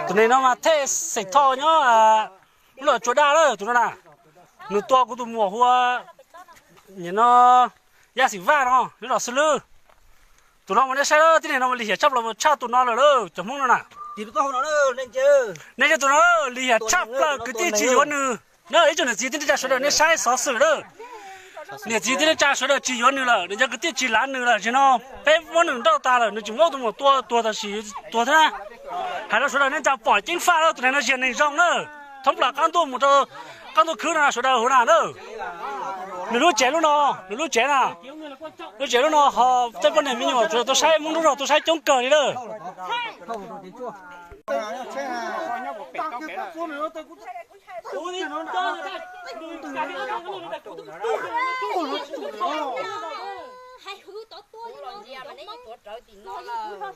Tus neeg no mas Thej xeem Thoj nyob lub lawm Tsuas Daj lawm tus no na. Nws tua kuv tus muam hu ua, nim no, Yaj Xim Vaj no nyob rau Xwb Lwb. Tus no mas nej saib, tib neeg no mas lim hiam tshaj plaws tshaj tus no lawm lauj, cov Hmoob no na. Nej saib tus no lim hiam tshaj plaws, kwv tij tsis yuav nws na. Ib tsoom niam txiv tij neej tsa sawv daws nej saib xov xwm lawm. Niam txiv tij neej tsa sawv daws tsis yuav nws lawm, nws cov kwv tij tsis lav nws lawm, tam sim no peb muab nws nrauj tas lawm, nws tseem muab tus muam tua, tuag tam sim tuag thiab na. Hais rau sawv daws nej tsa pom ceeb faj lawm, tus neeg no ziag neeg zoo na. Thoob plaws qab ntuj mus rau qab ntuj khwb no sawv daws hu na na. Nws lub tsev lub no, nws lub tsev na, lub tsev lub no ho tej poj niam me nyuam tsuas tuaj saib, Hmoob nruab zog tuaj saib coob kawg li lawm.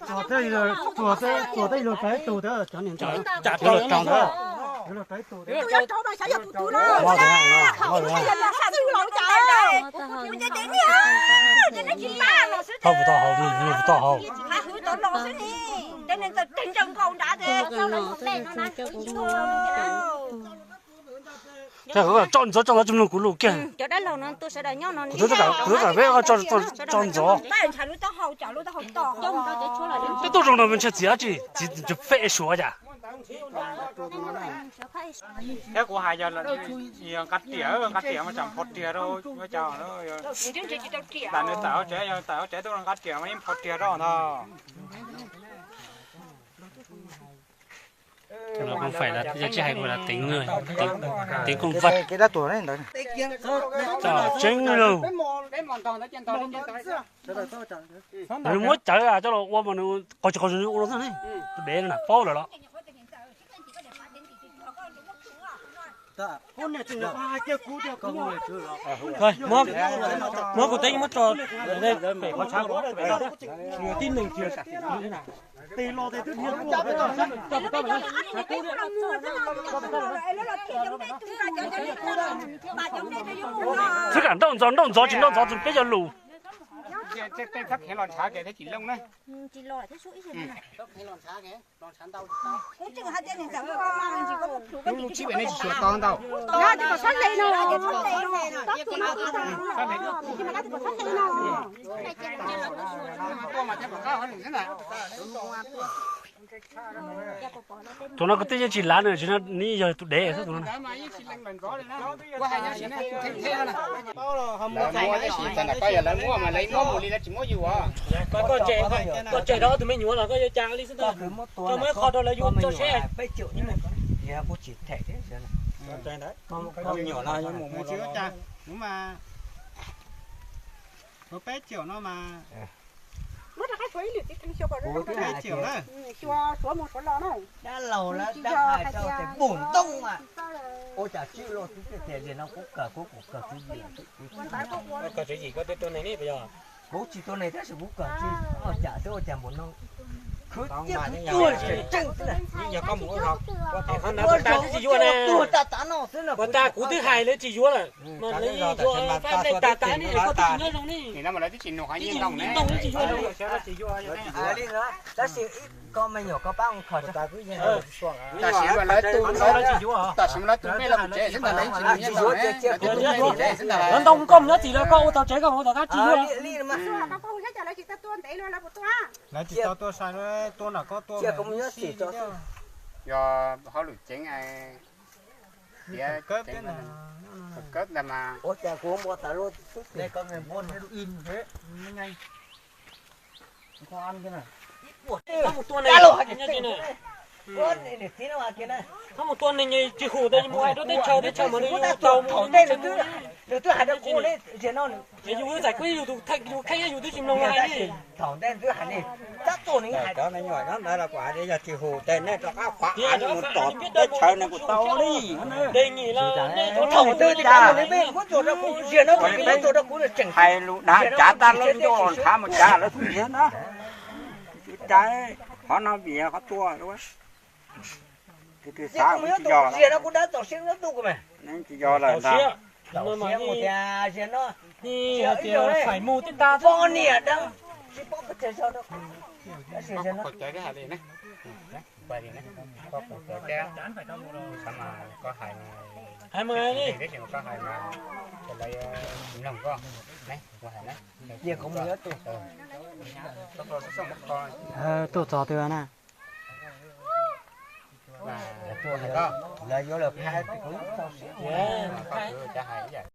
Txog tej, txog tej, txog tej lug txais tus ntawd, cov niam ntxawm, cov lug raug ntawd. Tau puas tau hauv, puas tau hauv. Thiab kuv tso ntxov, tso ntxov tsis mloog kuv lus kiag. Kuv twb kam peb tso ntxov. Peb tuaj zoo no ntshe txiv dab tsi, txiv fej suav cas. Thiab kuv hais yog nqa riam, nqa riam mas tsam nphau riam rau ua cas. Nws tawm hauv tsev, yog tawm hauv tsev tuaj nqa riam mas yeej nphau riam rau ntag. Không phải là, tsis hais, là tính người, tính, tính con vật. Tseeb lawm. Nws muab cawv coj los ua mas nws qau tsis qau ua no xwb ne. Tus dev no na paub lawm los. Muab kuv teb muab tso pem qhov tshav, tib neeg kiag. Xwb kam nrauj ntxov, nrauj ntxov tsis nrauj ntxov tus peb cov lus. Tus no kuv twb yeej tsis lav nws, tsis no nws yog tus dev xwb tus no. Lawv muab tab sis txog ntawm koj yog lawv muab mas lawv muab mus li lawv tsis muab yus os. Koj tseg rau ob tug me nyuam los koj yuav cas li xwb ntag. Koj muab ib qho rau lawv yuav tso seb. Peb caug no mas, peb caug no mas. Muab rov qab suav ib lwm tiv thee xyuas kom zoo zoo. Xyuas suav mus suav los na. Dab laug lawv dab hais rau tes npum ntoo mas. Ua cas tswj loj xwb tiag, nim no kuv kawg kuv kuv kawg tswv yim. Koj tswv yim koj twb tua neeg ne puas yog? Kuv tsis tua neeg tab sis kuv kawg tswv, ua cas twb ua cas npaum no. Khwv tiag khwv tuag tseem tseeb xwb na. Ua zaug tuag tas tas no xwb na. Puas tas kuv twb hais lawv tsis yuav lawm. Mas lawv yuav faj nej tas tas ne, koj twb tsis nyob zoo ne. Tab sis ib koj me nyuam koj pab mus kho. Tam sim mas lawv tu, tam sim mas lawv tu peb los kuv tsev xwb ntag, lawv tsis nyob zoo ne. Lawv ntoo koj mus nyob tim lawv, koj ua tau tsev koj mus ua tom qab tsis yuav. Lawv tsis tau tuaj sai, tua nram koj tua ib xwb. Yog hauj lwm ceev, tiav ceev, kawb ntag mas. Txhob mus tua neeg, txhob mus tua neeg tsis hum tes mus hais rau teb chaws, teb chaws mas nws yuav tau mus. Yus txais kuv yus tus theej yus kheej yus twb tsis mloog hais li. Thaum ntej twb hais li, tab tuaj nws hais cov me nyuam nyob ntawd los kuv hais tias yog tsis hum tes nej rov qab qhuav av mus tom teb chaws nws kuj tau li. Thaum twg tias nws muab tsuas rau kuv, ziag no kuv muab tsuas rau kuv tseem hais lus dag cav tab lub ncauj ntshav mus cav lawv txiv na. Tsis cai, qhov no vim qhov tuaj. Ziag no kuv dab txaus siab nyob tuaj kuv mas. Tsis yog lawm ntag. Txaus siab mus tias ziag no, poj niam dab tsis paub pes tsawg zog rau kuv. Tab sis ziag no Koj kuv cov thiab, xav mas koj hais, hais mas li, tab sis mas koj hais mas, ces lawv mloog koj, ne, kuv hais na. Cia kuv mus yuav tus, tuaj txog twg na? Lawv yuav lawm, koj hais ib yam.